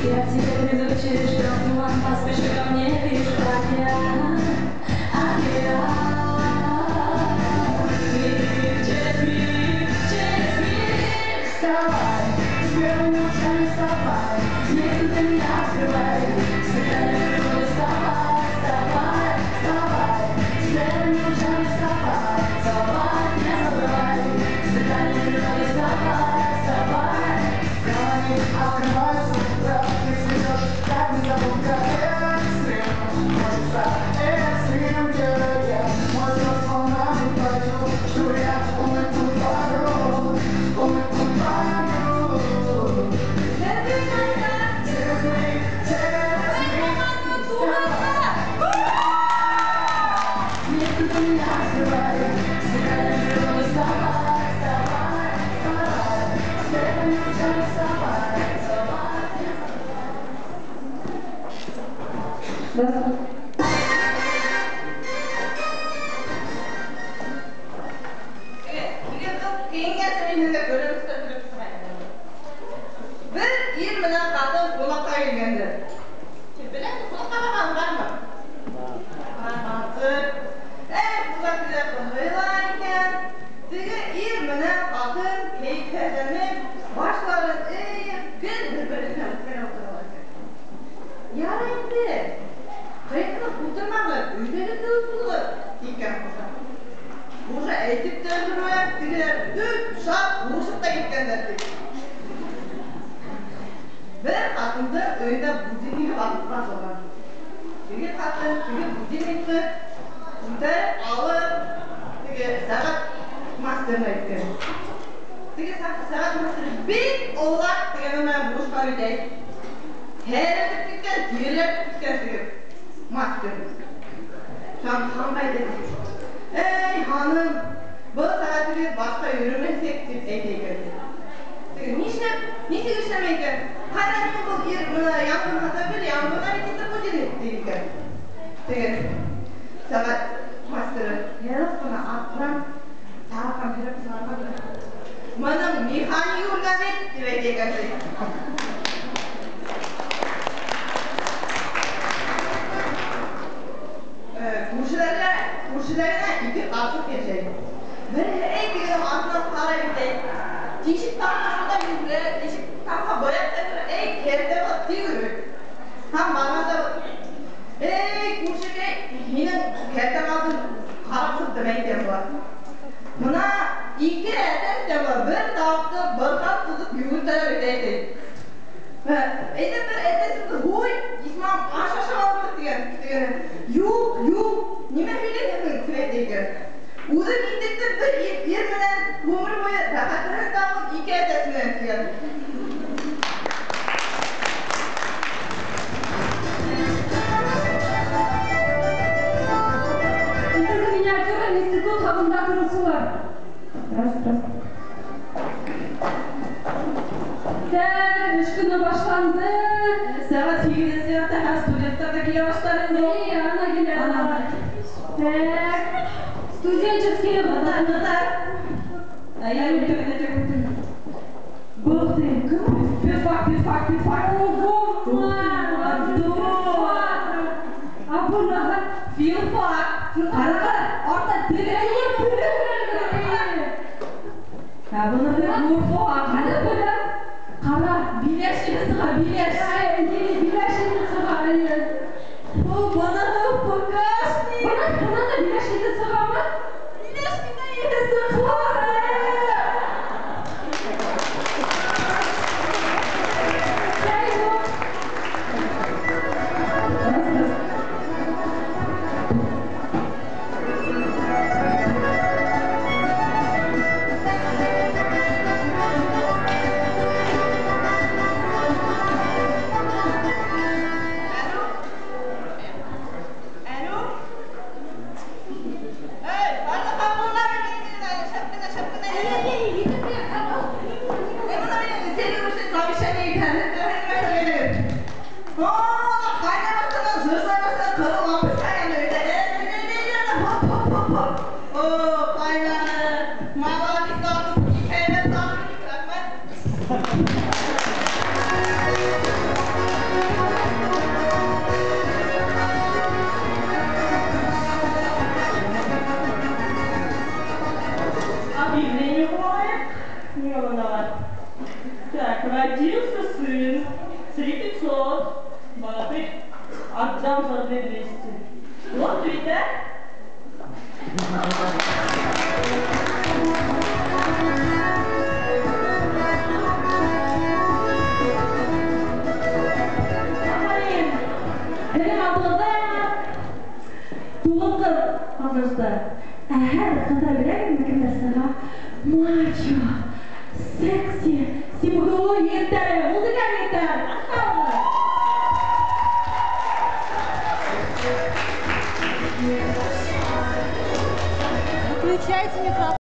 Я тебя изучишь, туман, поспеши ко мне, лишь океан, океан. Мир через мир, через мир. Вставай, с первыми лучами вставай, если ты меня открывай, с дыханием природы вставай, вставай, вставай, с первыми лучами вставай, целовать не забывай, с дыханием природы вставай, вставай. Грани открываются утро, ты цветешь, как незабудка. Экстрим, хочется экстрим, yeah, yeah. Мой сон с волнами пою, жду я улыбку твою, улыбку твою. Через миг, через миг, вставай. Если ты меня открывай, с дыханием природы вставай, вставай, вставай, с первыми лучами вставай, целовать не забывай. Здравствуйте. Бер ир менән ҡатын ҡунаҡҡа килгәндәр. Беләһең, ҡунаҡҡа барған бармы? Барғансың. Эй, ҡунаҡ килеп һыйлай икән. Теге ир менән ҡатын кәйефһеҙләнеп, башларын эйеп, гел бер-береһенә үпкәләп ултыралар икән. Ярай инде. Ҡыйҡынып ултырмағыҙ, өйҙә лә тыныс булығыҙ, икән хужа. Хужа әйтеп тә өлгөрмәгән, тегеләр дөп шап һуғышып та киткәндәр, ти. Бер ҡатындың өйөндә будильнигы ватылған. Теге ҡатын теге будильникты күтәреп алып, теге сәғәт мастерына әйткән. Теге сәғәт мастеры бик олаҡ тигәне менән булышҡан бит әй. Һәрелеп киткән, тирләп киткән теге мастер. Шунан ханға әйтә. Эй, ханым, был сәғәтегеҙ башҡа йөрөмәсәк, тип әйтә икән. Теге нишләп, нисек эшләмәй икән? Ҡара мин был ир бына янғын һата бел, янғынға бит инде будильник, ти икән. Теге сәғәт мастеры һырып ҡына артынан тараҡан һырып сығарған да. Бының механиги үлгән бит, тип әйтә икән. Күршеләргә, күршеләренә ике ҡарсыҡ йәшәй. Береһе эй тегенең артынан ҡарай бит әй. Тишек тамға шунда йүгерә, тишек тамға бояп та йүгерә, эй, кәртә булып тиҙ йүгерә. Һәм барғанда, эй, күршекәй, һинең кәртәң алдын ҡарап сыҡтым, әйтәм була. Бына ике әтәс тә була, бер тауыҡты бырҡап тотоп йүгертәләр бит әйтәй. Әйтәм, бер әтәсеңде һуй, исмам, аш ашап алырбыҙ тигән. Тигән. Юҡ, юҡ, нимә һөйләйһең, тип әйтә икән. Үҙем интектем бер ир менән ғүмер буйы рәхәтләнеп тағын ике әтәс менән тигән. Интернет миниатюра институт хаҡында тороусылар. Раз, раз. Так, эш көнө башланды. Сәғәт 8-нсе ярты һәм студенттар ҙа килә башлар инде. Эй, ана килә. Ана. Так, студенческий. Ҡыҙҙар. Ай, ай, үтә, үтә, үтә. Был ты. Педфак, педфак, педфак. Ого, Антон. А быныһы? Филфак. Ҡара, ҡара, артта теге. Ә быныһы юрфак. Ҡана бына. Ҡара. Биләш ере сыға, биләш. Ай, биләш ере сыға, әйе. О, быныһы ФКшник. Бына, бына да биләш ере сығамы? Биләш кенә ере сыға. Сәй юҡ. Раз, раз. Әлү? Әлү? Эй, барлыҡ бына бит инде, шәп кенә, шәп кенә. Эй, бына минең следующий совещание икән. О, ҡайнамаҫтан, зырзламаҫтан, ҡырыламыҙ ҡайнаны өйҙә. Хоп, хоп, хоп, хоп. О, ҡайнаны. Молодец, рәхмәт. 500. Богатырь, отдам за 2200. Вот ведь, а? Афарин! Һеҙҙең алдығыҙҙа туғыҙ ҡыҙ ҡатнашты. Ә һәр ҡыҙҙар беләһегеҙме кемдәр сыға? Мачо, секси, СибГУ егеттәре, музыкаль егеттәр. Артта. Выключайте микрофон.